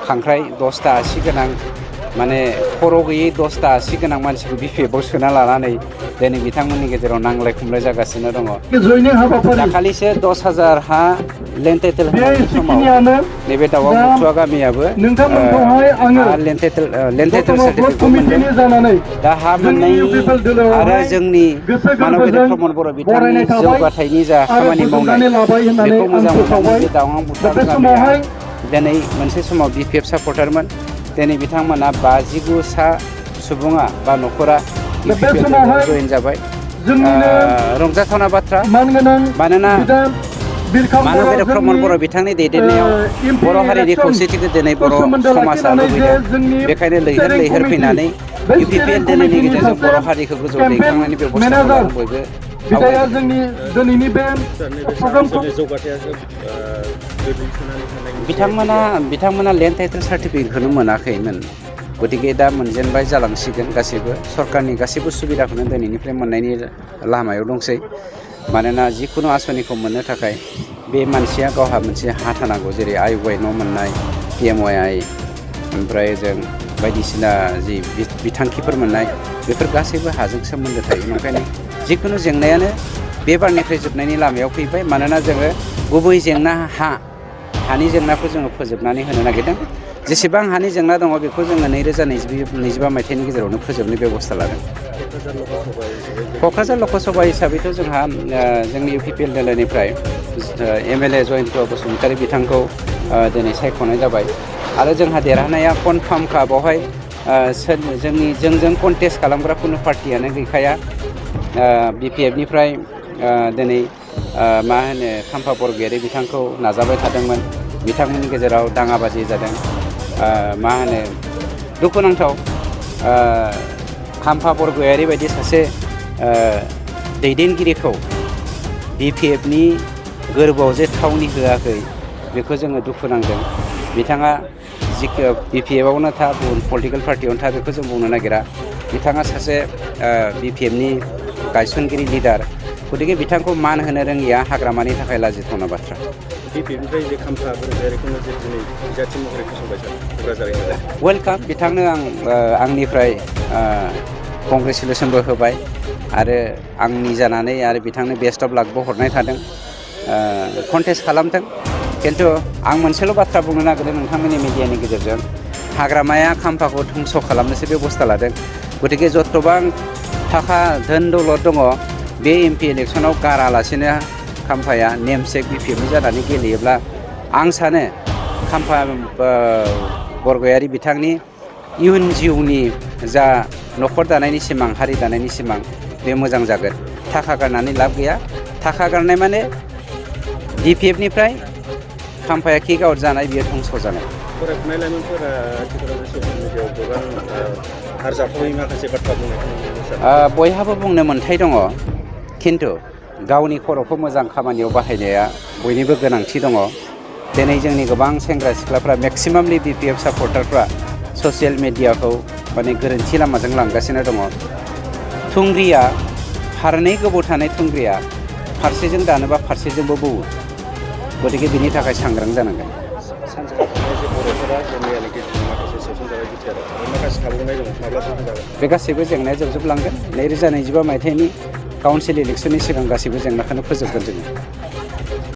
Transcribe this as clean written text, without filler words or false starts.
खांख्राइ 10टा आसि गोनां माने खर' गैयै 10टा आसि गोनां मानसिखौ बिपिएफआव सोना लानानै दिनै बिथांमोननि गेजेराव नांलाय खमलाय जागासिनो दङ। दाखालिसो 10,000 हा लेन्ड टाइटेल होनायनि समाव नैबे दाउआ बुथुवा गामियाबो लेन्ड टाइटेल सार्टिफिकेटखौ मोनदों। दा हा मोननायनि आरो जोंनि मानबेद प्रमद बर' बिथांनि जौगाथायनि जा खामानि मावनाय बेखौ मोजां मोननानै बे दावां बुथुवा गामिया दिनै मोनसे समाव बिपिएफ सापर्टारमोन। दिनै बिथांमोना 59 सा सुबुङा बा न'खरा बिपिएफआव जयेन जाबाय। रंजाथावना बाथ्रा मानोना मानबेद प्रमद बर' बिथांनि दैदेननायाव बर' हारिनि खौसेथिखौ दिनै बर' समाजा लुबैदों। बेखायनो लैहोर लैहोर फैनानै इउपिपिएल दिल्लीनि गेजेरजों बर' हारिखौ गोजौआव दैखांनायनि बेब'स्थाखौ लानो बयबो बिथांमोना लेन्ड टाइटेल सार्टिफिकेटखौनो मोनाखैमोन। गतिके दा मोनजेनबाय जालांसिगोन गासैबो सरकारनि गासैबो सुबिदाखौनो दिनैनिफ्राय मोननायनि लामायाव दंसै। मानोना जिखुनु आसनिखौ मोननो थाखाय बे मानसिया गावहा मोनसे हा थानांगौ, जेरै IY न' मोननाय, PMY ओमफ्राय जों बायदिसिना जि बिथांखिफोर मोननाय बेफोर गासैबो हाजों सोमोन्दो थायो। ओंखायनो जिखुनु जेंनायानो बे बारनिफ्राय जोबनायनि लामायाव फैबाय। मानोना जोङो गुबै जेंना हानि जेंनाखौ जोङो फोजोबनानै होनो नागिरदों। जेसेबां हानि जेंना दङ बेखौ जोङो 2025 मायथाइनि गेजेरावनो फोजोबनो बेब'स्था लादों। क'क्राझार लकसभा हिसाबैथ' जोंहा जोंनि इउपिपिएल दोलोनिफ्राय MLA जयन्त बसुमतारी बिथांखौ दिनै सायख'नाय जाबाय आरो जोंहा देरहानाया कनफार्मखा। बेवहाय जोंजों कन्टेस्ट खालामग्रा खुनु पार्टियानो गैखाया। बिपिएफनिफ्राय दिनै मा होनो खाम्फा बरगयारि बिथांखौ नाजाबाय थादोंमोन। बिथांमोननि गेजेराव दाङाबाजि जादों। मा होनो दुखुनांथाव, खाम्फा बरगयारि बायदि सासे दैदेनगिरिखौ बिपिएफनि गोरबोआव जे थावनि होआखै बेखौ जोङो दुखु नांदों। बिथाङा बिपिएफआवनो था गुबुन पलिटिकेल पार्टियावनो था बेखौ जों बुंनो नागिरा। बिथाङा सासे बिपिएफनि गायसनगिरि लिडार। गतिके बिथांखौ मान होनो रोङिया हाग्रामानि थाखाय लाजिथावना बाथ्रा। बिपिएफनिफ्राय जे खाम्फा बरगयारिखौनो जे दिनै बिजाथि महरै फसंबाय क'क्राझार। वेलकाम, बिथांनो आंनिफ्राय कंग्रेसुलेसनबो होबाय आरो आंनि जानानै आरो बिथांनो बेस्ट अफ लाकबो हरनाय थादों। कन्टेस्ट खालामथों, खिन्थु आं मोनसेल' बाथ्रा बुंनो नागिरदों नोंथांमोननि मिडियानि गेजेरजों। हाग्रामाया खाम्फाखौ धंस' खालामनोसो बेब'स्था लादों। गतिके जथ'बां थाखा धोन दौलत दङ बे MP इलेक्सनाव गारालासिनो खाम्फाया नेमसेक बिपिएफनि जानानै गेलेयोब्ला आं सानो खाम्फा बरगयारि बिथांनि इयुन जिउनि जा न'खर दानायनि सिमां, हारि दानायनि सिमां बे मोजां जागोन। थाखा गारनानै लाब गैया। थाखा गारनाय माने बिपिएफनिफ्राय खाम्फाया किक आउट जानाय, बियो धंस' जानाय। फरायफुनाय लाइमोनफोरा आथिखालाव ससियेल मिडियायाव गोबां आरजाथावै माखासे बाथ्रा बुंनायखौ बयहाबो बुंनो मोन्थाय दङ, खिन्थु गावनि खर'खौ मोजां खामानियाव बाहायनाया बयनिबो गोनांथि दङ। दिनै जोंनि गोबां सेंग्रा सिख्लाफ्रा मेक्सिमामलि बिपिएफ सापर्टारफ्रा ससियेल मिडियाखौ माने गोरोन्थि लामाजों लांगासिनो दङ। थुंग्रिया फारनै गोबाव थानाय थुंग्रिया फारसेजों दानोबा फारसेजोंबो बौवो। गतिके बिनि थाखाय सांग्रां जानांगोन। बे गासैबो जेंनाया जोबजोबलांगोन। 2025 मायथाइनि काउन्सिल इलेक्सननि सिगां गासैबो जेंनाखौनो फोजोबगोन जोङो।